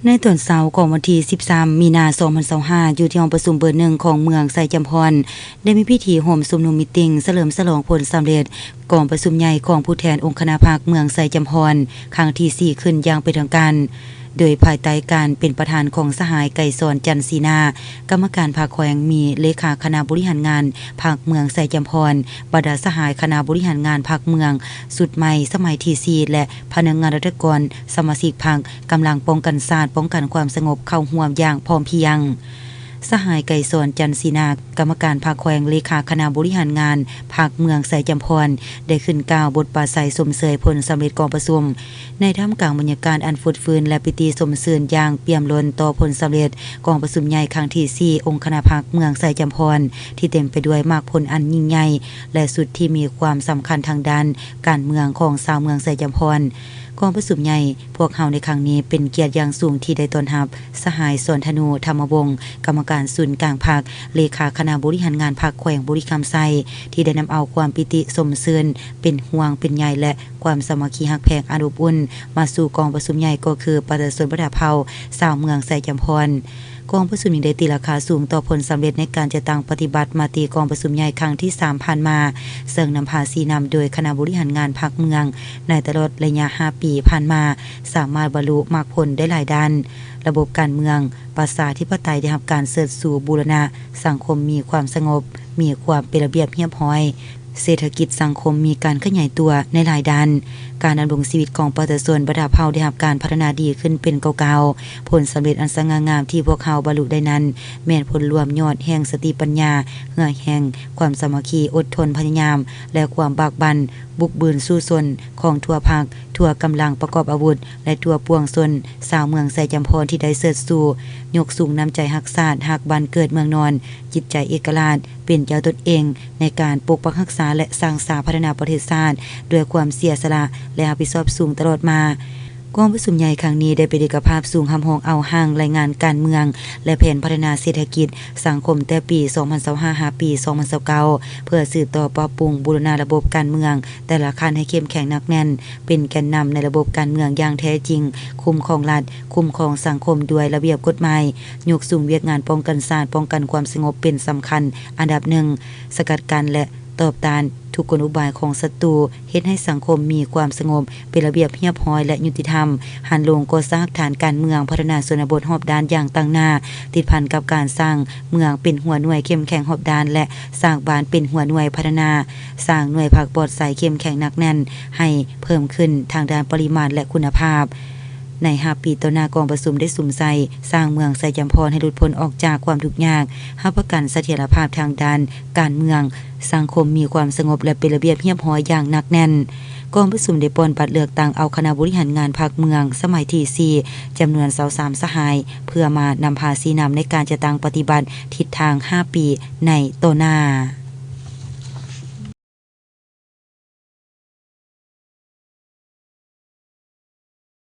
ໃນຕອນເຊົ້າຂອງວັນທີສິບສາມ ມີນາ ສອງພັນຊາວຫ້າ ຢູ່ທີ່ຫ້ອງປະຊຸມເບີໜຶ່ງຂອງເມືອງໄຊຈຳພອນ ໄດ້ມີພິທີໂຮມຊຸມນຸມມີດຕິງສະເຫຼີມສະຫຼອງຜົນສຳເລັດກອງປະຊຸມໃຫຍ່ຂອງຜູ້ແທນອົງຄະນະພັກເມືອງໄຊຈຳພອນ ຄັ້ງທີສີ່ ຂຶ້ນຢ່າງເປັນທາງການ ໂດຍພາຍໃຕ້ການເປັນປະທານຂອງສະຫາຍ ໄກສອນ ຈັນສີນາ ກຳມະການພັກແຂວງ, ມີເລຂາຄະນະບໍລິຫານງານພັກເມືອງໄຊຈຳພອນ, ບັນດາສະຫາຍຄະນະບໍລິຫານງານພັກເມືອງຊຸດໃໝ່ສະໄໝທີສີ່ ແລະ ພະນັກງານລັດຖະກອນ, ສະມາຊິກພັກ, ກຳລັງປ້ອງກັນຊາດ, ປ້ອງກັນຄວາມສະຫງົບ ເຂົ້າຮ່ວມຢ່າງພ້ອມພຽງ. ສະຫາຍ ໄກສອນ ຈັນສີນາ ກຳມະການພັກແຂວງ, ເລຂາຄະນະບໍລິຫານງານພັກເມືອງໄຊຈຳພອນ ໄດ້ຂຶ້ນກ່າວບົດປາໄສຊົມເຊີຍຜົນສຳເລັດກອງປະຊຸມ ໃນທ່າມກາງບັນຍາກາດອັນຟົດຟື້ນ ແລະ ປີຕິຊົມຊື່ນຢ່າງປ່ຽມລົ້ນຕໍ່ຜົນສຳເລັດກອງປະຊຸມໃຫຍ່ຄັ້ງທີສີ່ ອົງຄະນະພັກເມືອງໄຊຈຳພອນ ທີ່ເຕັມໄປດ້ວຍໝາກຜົນອັນຍິ່ງໃຫຍ່ ແລະ ຊຸດທີ່ມີຄວາມສຳຄັນທາງດ້ານການເມືອງຂອງຊາວເມືອງໄຊຈຳພອນ. ກອງປະຊຸມໃຫຍ່ພວກເຮົາໃນຄັ້ງນີ້ ເປັນກຽດຢ່າງສູງທີ່ໄດ້ຕ້ອນຮັບສະຫາຍ ສອນທະນູ ທຳມະວົງ ກຳມະການສູນກາງພັກ, ເລຂາຄະນະບໍລິຫານງານພັກແຂວງບໍລິຄຳໄຊ ທີ່ໄດ້ນຳເອົາຄວາມປີຕິຊົມຊື່ນ, ເປັນຫ່ວງເປັນໃຍ ແລະ ຄວາມສາມັກຄີຮັກແພງອັນອົບອຸ່ນ ມາສູ່ກອງປະຊຸມໃຫຍ່ ກໍຄືປະຊາຊົນບັນດາເຜົ່າຊາວເມືອງໄຊຈຳພອນ. ກອງປະຊຸມຍັງໄດ້ຕີລາຄາສູງຕໍ່ຜົນສຳເລັດໃນການຈັດຕັ້ງປະຕິບັດມະຕິກອງປະຊຸມໃຫຍ່ຄັ້ງທີສາມຜ່ານມາ, ເຊິ່ງນຳພາຊີ້ນຳໂດຍຄະນະບໍລິຫານງານພັກເມືອງ ໃນຕະຫຼອດໄລຍະຫ້າປີຜ່ານມາ ສາມາດບັນລຸໝາກຜົນໄດ້ຫຼາຍດ້ານ, ລະບົບການເມືອງ ປະຊາທິປະໄຕໄດ້ຮັບການເຊີດຊູບູລະນະ, ສັງຄົມມີຄວາມສະຫງົບ, ມີຄວາມເປັນລະບຽບຮຽບຮ້ອຍ, ເສດຖະກິດສັງຄົມມີການຂະຫຍາຍຕົວໃນຫຼາຍດ້ານ, ການດຳລົງຊີວິດຂອງປະຊາຊົນບັນດາເຜົ່າໄດ້ຮັບການພັດທະນາດີຂຶ້ນເປັນເກົ່າໆ. ຜົນສຳເລັດອັນສະຫງ່າງາມທີ່ພວກເຮົາບັນລຸໄດ້ນັ້ນ ແມ່ນຜົນລວມຍອດແຫ່ງສະຕິປັນຍາ, ເຫື່ອແຮງ, ຄວາມສາມັກຄີ, ອົດທົນພະຍາຍາມ ແລະ ຄວາມບາກບັ່ນ, ບຸກບືນສູ້ຊົນຂອງທົ່ວພັກ, ທົ່ວກຳລັງປະກອບອາວຸດ ແລະ ທົ່ວປວງຊົນຊາວເມືອງໄຊຈຳພອນທີ່ໄດ້ເຊີດຊູ ຍົກສູງນ້ຳໃຈຮັກຊາດ, ຮັກບ້ານເກີດເມືອງນອນ, ຈິດໃຈເອກະລາດ, ເປັນເຈົ້າຕົນເອງ ໃນການປົກປັກຮັກສາ ແລະ ສ້າງສາພັດທະນາປະເທດຊາດດ້ວຍຄວາມເສຍສະຫຼະ ແລະ ຮັບຜິດຊອບສູງຕະຫຼອດມາ. ກອງປະຊຸມໃຫຍ່ຄັ້ງນີ້ໄດ້ເປັນເອກະພາບສູງຮັບຮອງເອົາຮ່າງລາຍງານການເມືອງ ແລະ ແຜນພັດທະນາເສດຖະກິດສັງຄົມແຕ່ປີສອງພັນຊາວຫ້າ ຫາປີສອງພັນຊາວເກົ້າ ເພື່ອສືບຕໍ່ປັບປຸງບູລະນະລະບົບການເມືອງແຕ່ລະຂັ້ນໃຫ້ເຂັ້ມແຂງໜັກແໜ້ນ, ເປັນແກນນຳໃນລະບົບການເມືອງຢ່າງແທ້ຈິງ, ຄຸ້ມຄອງລັດ, ຄຸ້ມຄອງສັງຄົມດ້ວຍລະບຽບກົດໝາຍ, ຍົກສູງວຽກງານປ້ອງກັນຊາດ, ປ້ອງກັນຄວາມສະຫງົບເປັນສຳຄັນອັນດັບໜຶ່ງ, ສະກັດກັ້ນ ແລະ ຕອບຕ້ານທຸກກົນອຸບາຍຂອງສັດຕູ, ເຮັດໃຫ້ສັງຄົມມີຄວາມສະຫງົບ, ເປັນລະບຽບຮຽບຮ້ອຍ ແລະ ຍຸຕິທຳ, ຫັນລົງກໍ່ສ້າງຮາກຖານການເມືອງ, ພັດທະນາຊົນນະບົດຮອບດ້ານຢ່າງຕັ້ງໜ້າ, ຕິດພັນກັບການສ້າງເມືອງເປັນຫົວໜ່ວຍເຂັ້ມແຂງຮອບດ້ານ ແລະ ສ້າງບ້ານເປັນຫົວໜ່ວຍພັດທະນາ, ສ້າງໜ່ວຍພັກປອດໃສເຂັ້ມແຂງໜັກແໜ້ນໃຫ້ເພີ່ມຂຶ້ນທາງດ້ານປະລິມານ ແລະ ຄຸນນະພາບ. ໃນຫ້າປີຕໍ່ໜ້າ, ກອງປະຊຸມໄດ້ສຸມໃສ່ສ້າງເມືອງໄຊຈຳພອນໃຫ້ຫຼຸດພົ້ນອອກຈາກຄວາມທຸກຍາກ, ຮັບປະກັນສະຖຽນລະພາບທາງດ້ານການເມືອງ, ສັງຄົມມີຄວາມສະຫງົບ ແລະ ເປັນລະບຽບຮຽບຮ້ອຍຢ່າງໜັກແໜ້ນ. ກອງປະຊຸມໄດ້ປ່ອນບັດເລືອກຕັ້ງເອົາຄະນະບໍລິຫານງານພັກເມືອງສະໄໝທີສີ່ ຈຳນວນຊາວສາມສະຫາຍ ເພື່ອມານຳພາຊີ້ນຳໃນການຈັດຕັ້ງປະຕິບັດທິດທາງຫ້າປີໃນຕໍ່ໜ້າ.